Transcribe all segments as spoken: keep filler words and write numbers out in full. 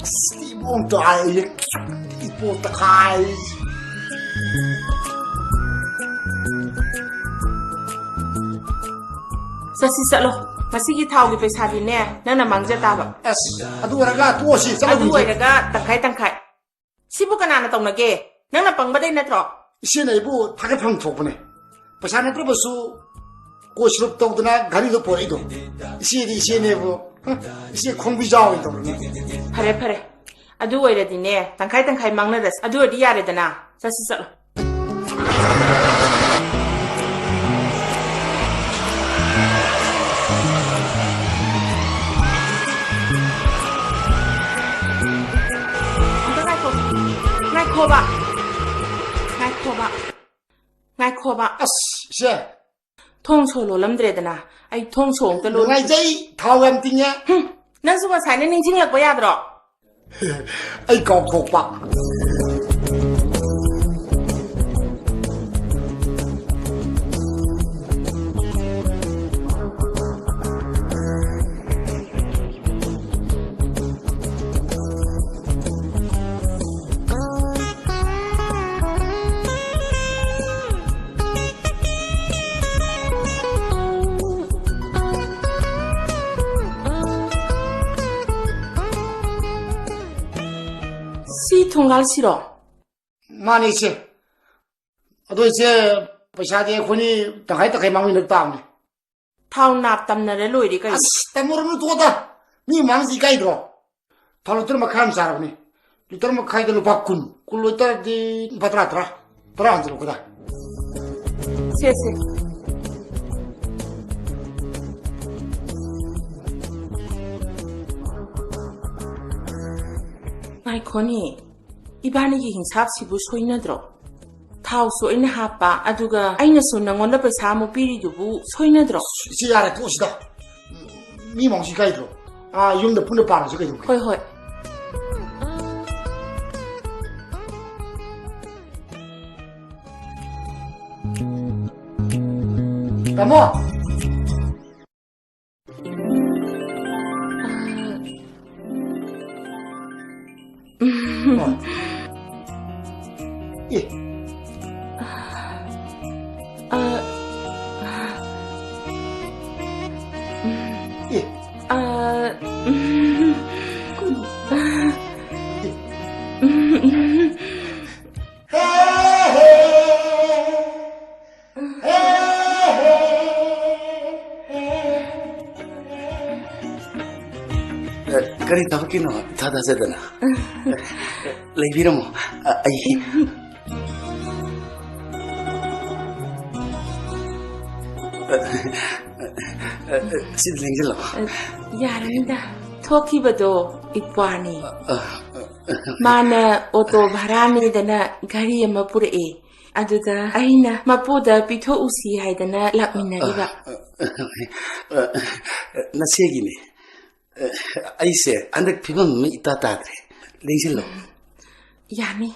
ꯑꯁ, ꯏꯕꯣꯛ ꯇꯥꯏ꯫ ꯏꯕꯣꯛ ꯇꯈꯥꯏ꯫ ꯆꯠꯁꯤ ꯆꯠꯂꯣ꯫ ꯉꯁꯤꯒꯤ ꯊꯥꯎꯒꯤ ꯄꯩꯁꯥꯗꯤꯅꯦ, ꯅꯪꯅ ꯃꯥꯡꯖ ꯇꯥꯕ꯫ ꯑꯁ, ꯑꯗꯨ ꯑꯣꯏꯔꯒ ꯇꯣꯛꯑꯁꯤ, ꯆꯠꯂꯒꯨꯝꯁꯤ꯫ ꯑꯗꯨ ꯑꯣꯏꯔꯒ ꯇꯪꯈꯥꯏ ꯇꯪꯈꯥꯏ꯫ ꯁꯤꯕꯨ ꯀꯅꯥꯅ ꯇꯧꯅꯒꯦ? ꯅꯪꯅ ꯄꯪꯕꯗꯩ ꯅꯠꯇ꯭ꯔꯣ? ꯏꯆꯦꯅ ꯑꯩꯕꯨ ꯊꯥꯒꯠꯐꯝ ꯊꯣꯛꯄꯅꯦ꯫ ꯄꯩꯁꯥ ꯅꯠꯇ꯭ꯔꯕꯁꯨ ꯀꯣ ꯁꯨꯔꯨꯞ ꯇꯧꯗꯅ ꯘꯔꯤꯗꯣ ꯄꯣꯔꯛꯏꯗꯣ꯫ ꯏꯆꯦꯗꯤ ꯏꯆꯦꯅꯦꯕꯨ꯫ ꯍ, ꯏꯆꯦ ꯈꯣꯡꯕꯤ ꯖꯥꯎ ꯑꯣꯏꯅ ꯇꯧꯔꯅꯤ꯫ ꯐꯔꯦ, ꯐꯔꯦ꯫ ꯑꯗꯨ ꯑꯣꯏꯔꯗꯤꯅꯦ, ꯇꯪꯈꯥꯏ ꯇꯪꯈꯥꯏ ꯃꯥꯡꯅꯔꯁꯤ꯫ ꯑꯗꯨ ꯑꯣꯏꯔꯗꯤ ꯌꯥꯔꯦꯗꯅ꯫ ꯆꯠꯁꯤ ꯆꯠꯂꯣ꯫ ꯑꯝꯇ ꯉꯥꯏꯈꯣ꯫ ꯉꯥꯏꯈꯣꯕ꯫ ꯉꯥꯏꯈꯣꯕ꯫ ꯉꯥꯏꯈꯣꯕ꯫ ꯑꯁ, ꯏꯆꯦ꯫ ꯊꯣꯡ ꯁꯣ ꯂꯣꯜꯂꯝꯗ꯭ꯔꯦꯗꯅ꯫ ꯑꯩ ꯊꯣꯡ ꯁꯣ ꯑꯝꯇ ꯂꯣꯜ- ꯅꯨꯡꯉꯥꯏꯖꯩ, ꯊꯥꯎ ꯌꯥꯝ ꯇꯤꯡꯉꯦ꯫ ꯍꯨꯝ, ꯅꯪꯁꯨ ꯉꯁꯥꯏꯅ ꯅꯤꯡꯁꯤꯡꯂꯛꯄ ꯌꯥꯗ꯭ꯔꯣ? ꯑꯩ ꯀꯥꯎꯊꯣꯛꯄ꯫ ꯁꯤ ꯊꯣꯡꯒꯥꯜꯁꯤꯔꯣ? ꯃꯥꯅꯦ, ꯏꯆꯦ꯫ ꯑꯗꯣ ꯏꯆꯦ, ꯄꯩꯁꯥꯗꯤ ꯑꯩꯈꯣꯏꯅꯤ ꯇꯪꯈꯥꯏ ꯇꯪꯈꯥꯏ ꯃꯥꯡꯃꯤꯟꯅ ꯇꯥꯕꯅꯦ꯫ ꯊꯥꯎ ꯅꯥꯞ ꯇꯝꯅꯔ ꯂꯣꯏꯔꯦ ꯀꯩꯅꯣ꯫ ꯑꯁ, ꯇꯝꯃꯨꯔꯅꯨ, ꯇꯣꯛꯑꯣꯗ꯫ ꯃꯤ ꯃꯥꯡꯁꯤ ꯏꯀꯥꯏꯗ꯭ꯔꯣ? ꯊꯥꯎ ꯂꯤꯇꯔ ꯃꯈꯥꯏ ꯑꯃ ꯆꯥꯔꯕꯅꯦ꯫ ꯂꯤꯇꯔ ꯃꯈꯥꯏꯗ ꯂꯨꯄꯥ ꯀꯨꯟ꯫ ꯀꯨꯟ ꯑꯣꯏꯇꯥꯔꯗꯤ ꯂꯨꯄꯥ ꯇꯔꯥ, ꯇꯔꯥ꯫ ꯇꯔꯥ ꯍꯟꯖꯤꯜꯂꯛꯑꯣ ꯀꯗꯥꯏ? ꯁꯦ, ꯁꯦ꯫ ꯉꯥꯏꯈꯣꯅꯦ, ꯏꯕꯥꯅꯤꯒꯤ ꯍꯤꯡꯁꯥꯞꯁꯤꯕꯨ ꯁꯣꯏꯅꯗ꯭ꯔꯣ? ꯊꯥꯎꯁꯨ ꯑꯩꯅ ꯍꯥꯞꯄ, ꯑꯗꯨꯒ ꯑꯩꯅꯁꯨ ꯅꯪꯉꯣꯟꯗ ꯄꯩꯁꯥ ꯑꯃꯨꯛ ꯄꯤꯔꯤꯗꯨꯕꯨ ꯁꯣꯏꯅꯗ꯭ꯔꯣ? ꯏꯆꯦ, ꯌꯥꯔꯦ, ꯇꯣꯛꯑꯁꯤꯗ꯫ ꯃꯤ ꯃꯥꯡꯁꯤ ꯏꯀꯥꯏꯗ꯭ꯔꯣ? ꯑꯥ, ꯌꯨꯝꯗ ꯄꯨꯟꯅ ꯄꯥꯔꯁꯤ ꯀꯩꯗꯧꯒꯦ? ꯍꯣꯏ, ꯍꯣꯏ꯫ ꯇꯥꯃꯣ! ꯑ, ꯑꯦ꯫ ꯑ, ꯑꯦ꯫ ꯑ, ꯀꯩꯅꯣ? ꯑꯦ꯫ ꯑ, ꯀꯔꯤ ꯊꯕꯛꯀꯤꯅꯣ ꯏꯊꯥ ꯊꯥꯖꯗꯅ? ꯂꯩꯕꯤꯔꯝꯃꯣ꯫ ꯑ, ꯑꯩ ꯁꯤꯗ ꯂꯦꯡꯁꯤꯜꯂꯣ꯫ ꯌꯥꯔꯅꯤꯗ꯫ ꯊꯣꯛꯈꯤꯕꯗꯣ ꯏꯄ꯭ꯋꯥꯅꯤ꯫ ꯑ, ꯑ, ꯃꯥꯅ ꯑꯣꯇꯣ ꯚꯔꯥꯅꯦꯗꯅ ꯘꯔꯤ ꯑꯃ ꯄꯨꯔꯛꯑꯦ꯫ ꯑꯗꯨꯗ ꯑꯩꯅ ꯃꯄꯨꯗ ꯄꯤꯊꯣꯛꯎꯁꯤ ꯍꯥꯏꯗꯅ ꯂꯥꯛꯃꯤꯟꯅꯔꯤꯕ꯫ ꯑ, ꯑ, ꯑ, ꯅꯆꯦꯒꯤꯅꯦ꯫ ꯑ, ꯑꯩꯁꯦ ꯍꯟꯗꯛ ꯐꯤꯕꯝ ꯑꯃ ꯏꯇꯥ ꯇꯥꯗ꯭ꯔꯦ꯫ ꯂꯦꯡꯁꯤꯜꯂꯣ꯫ ꯌꯥꯅꯤ꯫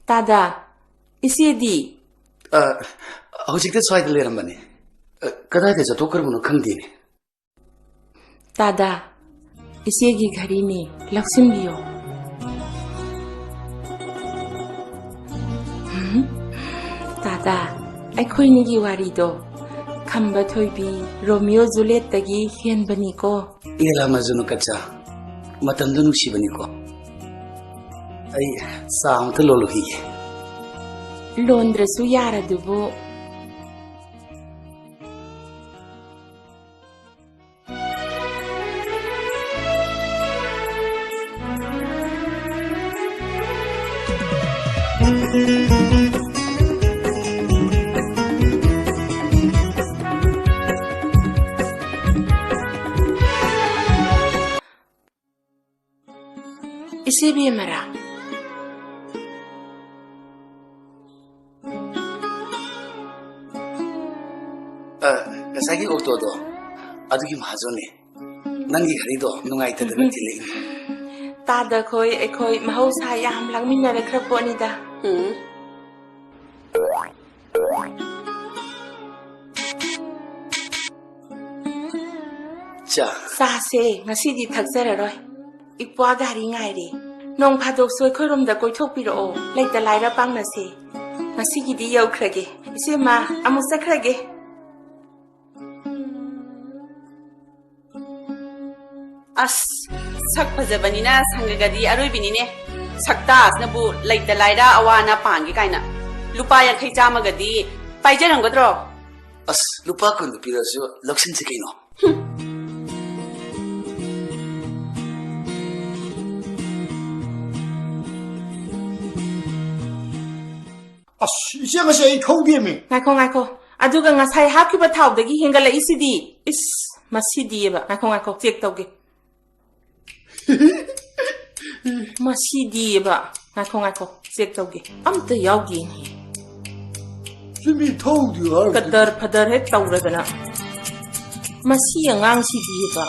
ꯇꯥꯗ, ꯏꯆꯦꯗꯤ? ꯑ, ꯍꯧꯖꯤꯛꯇ ꯁ꯭ꯋꯥꯏꯗ ꯂꯩꯔꯝꯕꯅꯤ꯫ ꯑ, ꯀꯗꯥꯏꯗ ꯆꯠꯊꯣꯛꯈ꯭ꯔꯕꯅꯣ ꯈꯪꯗꯦꯅꯦ꯫ ꯇꯥꯗ, ꯏꯆꯦꯒꯤ ꯘꯔꯤꯅꯤ, ꯂꯧꯁꯤꯟꯕꯤꯌꯣ꯫ ꯇꯥꯗ, ꯑꯩꯈꯣꯏꯅꯤꯒꯤ ꯋꯥꯔꯤꯗꯣ ꯈꯝꯕ ꯊꯣꯏꯕꯤ, ꯔꯣꯃꯤꯌꯣ ꯖꯨꯂꯤꯌꯦꯠꯇꯒꯤ ꯍꯦꯟꯕꯅꯤꯀꯣ꯫ ꯂꯤꯂꯥ ꯃꯖꯅꯨ ꯀꯠꯆꯥ, ꯃꯇꯝꯗꯨ ꯅꯨꯡꯁꯤꯕꯅꯤꯀꯣ꯫ ꯑꯩ ꯆꯥ ꯑꯃꯇ ꯂꯣꯜꯂꯨꯈꯤꯒꯦ꯫ ꯂꯣꯟꯗ꯭ꯔꯁꯨ ꯌꯥꯔꯗꯨꯕꯨ꯫ ꯏꯆꯦ ꯕꯦꯝꯃꯔꯥ? ꯑ, ꯉꯁꯥꯏꯒꯤ ꯑꯣꯛꯇꯣꯗꯣ, ꯑꯗꯨꯒꯤ ꯃꯍꯥꯖꯣꯟꯅꯦ꯫ ꯅꯪꯒꯤ ꯘꯔꯤꯗꯣ ꯅꯨꯡꯉꯥꯏꯇꯗꯅ ꯊꯤꯜꯂꯛꯏꯅꯦ꯫ ꯇꯥꯗ ꯈꯣꯏ ꯑꯩꯈꯣꯏ ꯃꯍꯧꯁꯥ ꯌꯥꯝ ꯂꯥꯡꯃꯤꯟꯅꯔꯛꯈ꯭ꯔ ꯄꯣꯠꯅꯤꯗ꯫ ꯎꯝ꯫ ꯆꯥ꯫ ꯆꯥꯁꯦ, ꯉꯁꯤꯗꯤ ꯊꯛꯆꯔꯔꯣꯏ꯫ ꯏꯄ꯭ꯋꯥ ꯒꯥꯔꯤ ꯉꯥꯏꯔꯦ꯫ ꯅꯣꯡ ꯐꯥꯗꯣꯛꯁꯨ ꯑꯩꯈꯣꯏꯔꯣꯝꯗ ꯀꯣꯏꯊꯣꯛꯄꯤꯔꯛꯑꯣ, ꯂꯩꯇ ꯂꯥꯏꯔ ꯄꯥꯡꯅꯁꯦ꯫ ꯉꯁꯤꯒꯤꯗꯤ ꯌꯧꯈ꯭ꯔꯒꯦ꯫ ꯏꯆꯦꯃ, ꯑꯃꯨꯛ ꯆꯠꯈ꯭ꯔꯒꯦ꯫ ꯑꯁ, ꯁꯛ ꯐꯖꯕꯅꯤꯅ ꯁꯪꯒꯒꯗꯤ ꯑꯔꯣꯏꯕꯤꯅꯤꯅꯦ꯫ ꯁꯛꯇꯥꯁꯤꯅꯕꯨ ꯂꯩꯇ ꯂꯥꯏꯔ ꯑꯋꯥ ꯑꯅꯥ ꯄꯥꯡꯒꯦ ꯀꯥꯏꯅ꯫ ꯂꯨꯄꯥ ꯌꯥꯡꯈꯩ ꯆꯥꯝꯃꯒꯗꯤ ꯄꯥꯏꯖꯔꯝꯒꯗ꯭ꯔꯣ? ꯑꯁ, ꯂꯨꯄꯥ ꯀꯨꯟꯗ ꯄꯤꯔꯛꯑꯁꯨ ꯂꯧꯁꯤꯟꯁꯤ ꯀꯩꯅꯣ꯫ ꯑꯁ, ꯏꯆꯦ, ꯉꯁꯤ ꯑꯩ ꯊꯧꯗꯦꯃꯤ꯫ ꯉꯥꯏꯈꯣ, ꯉꯥꯏꯈꯣ꯫ ꯑꯗꯨꯒ ꯉꯁꯥꯏ ꯍꯥꯞꯈꯤꯕ ꯊꯥꯎꯗꯒꯤ ꯍꯦꯟꯒꯠꯂꯛꯏꯁꯤꯗꯤ꯫ ꯏꯁ, ꯃꯁꯤꯗꯤꯕ꯫ ꯉꯥꯏꯈꯣ, ꯉꯥꯏꯈꯣ, ꯆꯦꯛ ꯇꯧꯒꯦ꯫ ꯃꯁꯤꯗꯤꯕ꯫ ꯉꯥꯏꯈꯣ, ꯉꯥꯏꯈꯣ, ꯆꯦꯛ ꯇꯧꯒꯦ꯫ ꯑꯝꯇ ꯌꯥꯎꯗꯦꯅꯦ꯫ ꯁꯤꯗꯤ ꯊꯧꯗꯦ ꯍꯥꯏꯔꯤꯁꯤꯗꯤ꯫ ꯀꯗꯔ ꯐꯗꯔ ꯍꯦꯛ ꯇꯧꯔꯗꯅ꯫ ꯃꯁꯤ ꯑꯉꯥꯡꯁꯤꯗꯤꯕ꯫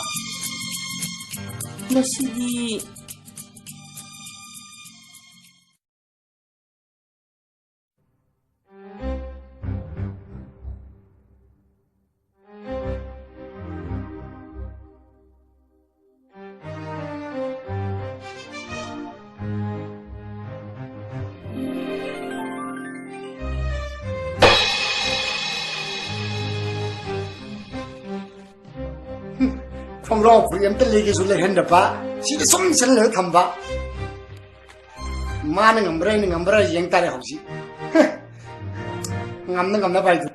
ꯃꯁꯤꯗꯤ꯫ ꯈꯣꯡꯒ꯭ꯔꯥꯎ ꯐꯨꯔꯤꯠ ꯑꯝꯇ ꯂꯩꯒꯦꯁꯨ ꯂꯩꯍꯟꯗꯕ, ꯁꯤꯗ ꯁꯨꯝ ꯁꯤꯜꯂꯒ ꯊꯝꯕ꯫ ꯃꯥꯅ ꯉꯝꯕ꯭ꯔꯥ ꯑꯩꯅ ꯉꯝꯕ꯭ꯔꯥ ꯌꯦꯡ ꯇꯥꯔꯦ ꯍꯧꯖꯤꯛ꯫ ꯉꯝꯅ ꯉꯝꯅꯕ ꯍꯥꯏꯗꯨ꯫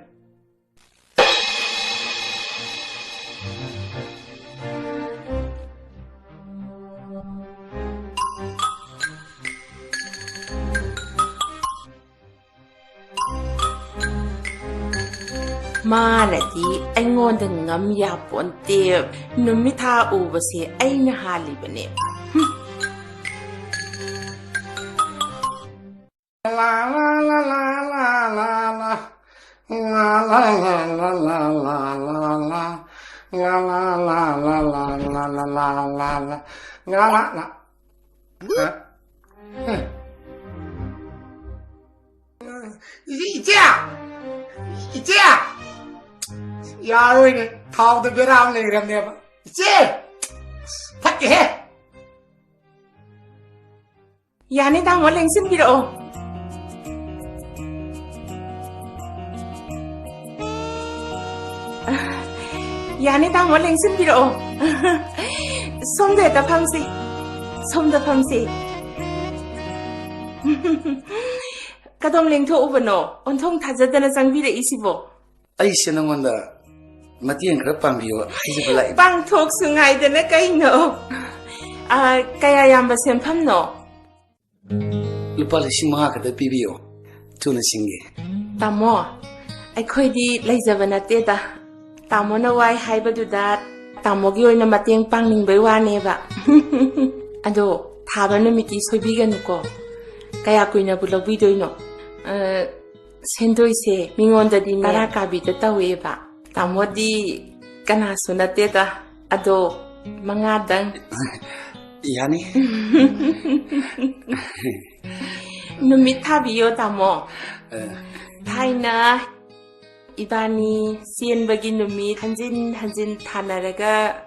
ꯃꯥꯅꯗꯤ ꯑꯩꯉꯣꯟꯗ ꯉꯝ ꯌꯥꯄꯣꯟꯇꯦ꯫ ꯅꯨꯃꯤꯠ ꯊꯥ ꯎꯕꯁꯦ ꯑꯩꯅ ꯍꯥꯜꯂꯤꯕꯅꯦ꯫ ꯍꯨꯝ꯫ ꯏꯆꯦ! ꯏꯆꯦ! ꯌꯥꯔꯣꯏꯅꯦ, ꯊꯥꯎꯗ ꯕꯦꯔꯥ ꯑꯃ ꯂꯩꯔꯝꯅꯦꯕ꯫ ꯏꯆꯦ! ꯊꯛꯀꯦꯍꯦ! ꯌꯥꯅꯤ, ꯇꯥꯃꯣ, ꯂꯦꯡꯁꯤꯟꯕꯤꯔꯛꯑꯣ꯫ ꯌꯥꯅꯤ, ꯇꯥꯃꯣ, ꯂꯦꯡꯁꯤꯟꯕꯤꯔꯛꯑꯣ꯫ ꯁꯣꯝꯗ ꯍꯦꯛꯇ ꯐꯝꯁꯤ꯫ ꯁꯣꯝꯗ ꯐꯝꯁꯤ꯫ ꯀꯗꯣꯝ ꯂꯦꯡꯊꯣꯛꯎꯕꯅꯣ? ꯑꯣꯟꯊꯣꯡ ꯊꯥꯖꯗꯅ ꯆꯪꯕꯤꯔꯛꯏꯁꯤꯕꯣ? ꯑꯩꯁꯦ ꯅꯉꯣꯟꯗ ꯃꯇꯦꯡ ꯈꯔ ꯄꯥꯡꯕꯤꯌꯣ ꯍꯥꯏꯖꯕ ꯂꯥꯛꯏ꯫ ꯄꯥꯡꯊꯣꯛꯁꯨ ꯉꯥꯏꯗꯅ ꯀꯩꯅꯣ? ꯑ, ꯀꯌꯥ ꯌꯥꯝꯕ ꯁꯦꯟꯐꯝꯅꯣ? ꯂꯨꯄꯥ ꯂꯤꯁꯤꯡ ꯃꯉꯥ ꯈꯛꯇ ꯄꯤꯕꯤꯌꯣ, ꯊꯨꯅ ꯁꯤꯡꯒꯦ꯫ ꯇꯥꯃꯣ, ꯑꯩꯈꯣꯏꯗꯤ ꯂꯩꯖꯕ ꯅꯠꯇꯦꯗ꯫ ꯇꯥꯃꯣꯅ ꯋꯥꯏ ꯍꯥꯏꯕꯗꯨꯗ ꯇꯥꯃꯣꯒꯤ ꯑꯣꯏꯅ ꯃꯇꯦꯡ ꯄꯥꯡꯅꯤꯡꯕꯩ ꯋꯥꯅꯦꯕ꯫ ꯑꯗꯣ ꯊꯥꯕ ꯅꯨꯃꯤꯠꯇꯤ ꯁꯣꯏꯕꯤꯒꯅꯨꯀꯣ꯫ ꯀꯌꯥ ꯀꯨꯏꯅꯕꯨ ꯂꯧꯕꯤꯗꯣꯏꯅꯣ? ꯑ, ꯁꯦꯟꯗꯣꯏꯁꯦ ꯃꯤꯉꯣꯟꯗꯗꯤꯅꯦ ꯇꯔꯥ ꯀꯥꯕꯤꯗ ꯇꯧꯋꯦꯕ꯫ ꯇꯥꯃꯣꯗꯤ ꯀꯅꯥꯁꯨ ꯅꯠꯇꯦꯗ꯫ ꯑꯗꯣ ꯃꯉꯥꯗꯪ꯫ ꯌꯥꯅꯤ꯫ ꯅꯨꯃꯤꯠ ꯊꯥꯕꯤꯌꯣ, ꯇꯥꯃꯣ꯫ ꯑ꯫ ꯊꯥꯏꯅ ꯏꯕꯥꯅꯤ ꯆꯦꯟꯕꯒꯤ ꯅꯨꯃꯤꯠ ꯍꯟꯖꯤꯟ ꯍꯟꯖꯤꯟ ꯊꯥꯅꯔꯒ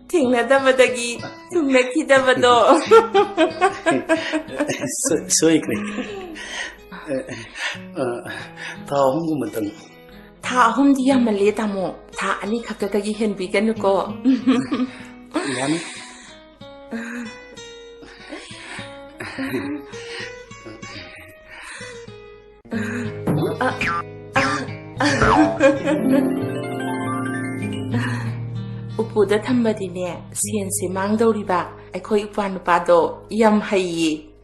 ꯊꯦꯡꯅꯗꯕꯗꯒꯤ ꯊꯨꯡꯅꯈꯤꯗꯕꯗꯣ꯫ ꯁꯣꯏ-, ꯁꯣꯏꯈ꯭ꯔꯦ꯫ ꯑ, ꯑ, ꯊꯥ ꯑꯍꯨꯝꯒꯨꯝꯕꯇꯪ꯫ ꯊꯥ ꯑꯍꯨꯝꯗꯤ ꯌꯥꯝꯃꯜꯂꯦ, ꯇꯥꯃꯣ꯫ ꯊꯥ ꯑꯅꯤ ꯈꯛꯇꯗꯒꯤ ꯍꯦꯟꯕꯤꯒꯅꯨꯀꯣ꯫ ꯌꯥꯅꯤ꯫ ꯎꯄꯨꯗ ꯊꯝꯕꯗꯤꯅꯦ, ꯁꯦꯟꯁꯦ ꯃꯥꯡꯗꯧꯔꯤꯕ꯫ ꯑꯩꯈꯣꯏ ꯎꯄꯥ ꯅꯨꯄꯥꯗꯣ ꯌꯥꯝ ꯍꯩꯌꯦ꯫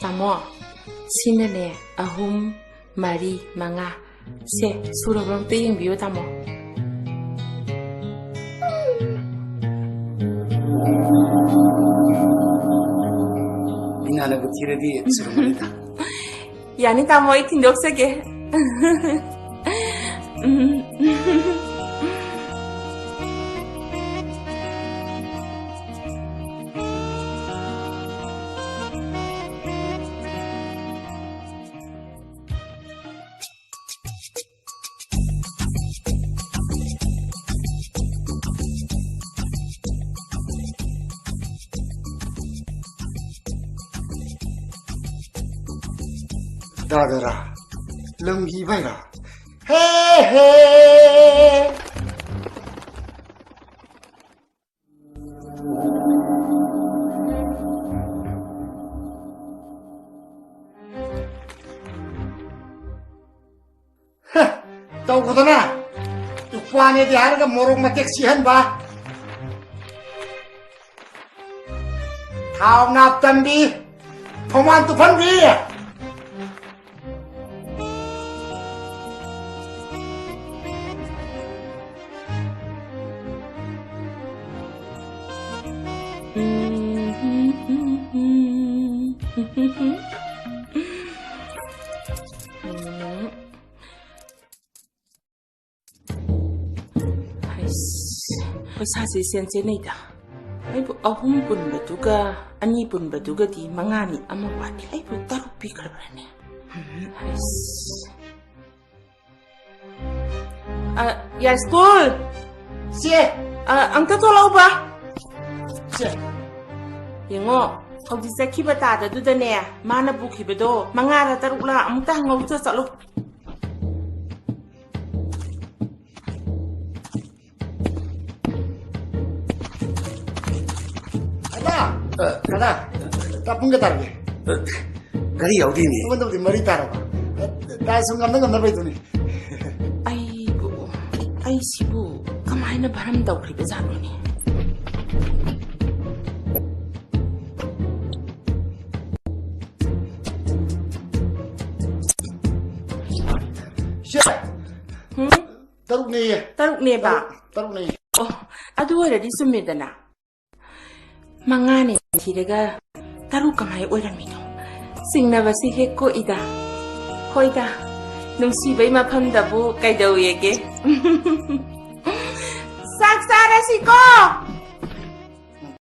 ꯇꯥꯃꯣ, ꯁꯤꯅꯅꯦ, ꯑꯍꯨꯝ, ꯃꯔꯤ, ꯃꯉꯥ꯫ ꯁꯦ, ꯁꯨꯔꯕ꯭ꯔꯣ? ꯑꯝꯇ ꯌꯦꯡꯕꯤꯌꯨ, ꯇꯥꯃꯣ꯫ ꯏꯃꯥꯟꯅꯕ ꯊꯤꯔꯗꯤ ꯁꯨꯔꯝꯃꯅꯤꯗ꯫ ꯌꯥꯅꯤ, ꯇꯥꯃꯣ, ꯑꯩ ꯊꯤꯟꯗꯣꯛꯆꯒꯦ꯫ ꯎꯝ꯫ ꯗꯥꯗꯔꯥ? ꯂꯨꯝꯈꯤꯕꯩꯔꯥ? ꯍꯦ ꯍꯦ! ꯍ! ꯇꯧꯈꯣꯗꯅ! ꯏꯄ꯭ꯋꯥꯅꯦꯗꯤ ꯍꯥꯏꯔꯒ ꯃꯣꯔꯣꯛ ꯃꯇꯦꯛ ꯁꯤꯍꯟꯕ! ꯊꯥꯎ ꯅꯥꯞ ꯇꯝꯕꯤ! ꯊꯣꯃꯥꯟ ꯇꯨꯐꯟꯕꯤ! ꯍꯩꯁ, ꯄꯩꯁꯥꯁꯦ ꯏꯆꯦꯟ ꯆꯦꯟꯅꯩꯗ꯫ ꯑꯩꯕꯨ ꯑꯍꯨꯝ ꯄꯨꯟꯕꯗꯨꯒ ꯑꯅꯤ ꯄꯨꯟꯕꯗꯨꯒꯗꯤ ꯃꯉꯥꯅꯤ ꯑꯃ ꯋꯥꯠꯂꯤ꯫ ꯑꯩꯕꯨ ꯇꯔꯨꯛ ꯄꯤꯈ꯭ꯔꯕ꯭ꯔꯅꯦ? ꯎꯝ, ꯍꯩꯁ꯫ ꯑ, ꯌꯥꯏꯁ꯭ꯀꯨꯜ! ꯆꯦ! ꯑ, ꯑꯝꯇ ꯊꯣꯛꯂꯛꯎꯕ꯫ ꯆꯦ! ꯌꯦꯡꯉꯣ, ꯍꯧꯖꯤꯛ ꯆꯠꯈꯤꯕ ꯇꯥꯗꯗꯨꯗꯅꯦ, ꯃꯥꯅ ꯄꯨꯈꯤꯕꯗꯣ ꯃꯉꯥꯔ ꯇꯔꯨꯛꯂ ꯑꯃꯨꯛꯇ ꯍꯪꯍꯧꯆꯣ ꯆꯠꯂꯣ꯫ ꯀꯀꯥ! ꯑ꯫ ꯀꯀꯥ! ꯀꯀꯥ, ꯄꯨꯡ ꯀꯌꯥ ꯇꯥꯔꯒꯦ? ꯑ, ꯘꯔꯤ ꯌꯥꯎꯗꯦꯅꯦ꯫ ꯑꯩꯉꯣꯟꯗꯕꯨꯗꯤ ꯃꯔꯤ ꯇꯥꯔꯕ꯫ ꯑ, ꯀꯀꯥ, ꯁꯨꯝ ꯉꯝꯅ ꯉꯝꯅꯕ ꯂꯩꯗꯨꯅꯤ꯫ ꯑꯩꯕꯨ, ꯑꯩꯁꯤꯕꯨ ꯀꯃꯥꯏꯅ ꯚꯔꯝ ꯇꯧꯈ꯭ꯔꯤꯕ ꯖꯥꯠꯅꯣꯅꯦ? ꯏꯆꯦ! ꯍꯨꯝ? ꯇꯔꯨꯛꯅꯦꯌꯦ꯫ ꯇꯔꯨꯛꯅꯦꯕ? ꯇꯔꯨꯛ, ꯇꯔꯨꯛꯅꯦꯌꯦ꯫ ꯑꯣ, ꯑꯗꯨ ꯑꯣꯏꯔꯗꯤ ꯆꯨꯝꯃꯦꯗꯅ꯫ ꯃꯉꯥꯅꯦ ꯊꯤꯔꯒ ꯇꯔꯨꯛ ꯀꯃꯥꯏ ꯑꯣꯏꯔꯝꯃꯤꯅꯣ? ꯆꯤꯡꯅꯕꯁꯤ ꯍꯦꯛ ꯀꯣꯛꯏꯗ꯫ ꯍꯣꯏꯗ, ꯅꯨꯡꯁꯤꯕꯩ ꯃꯐꯝꯗꯕꯨ ꯀꯩꯗꯧꯋꯦꯒꯦ? ꯆꯥꯛ ꯆꯥꯔꯁꯤꯀꯣ?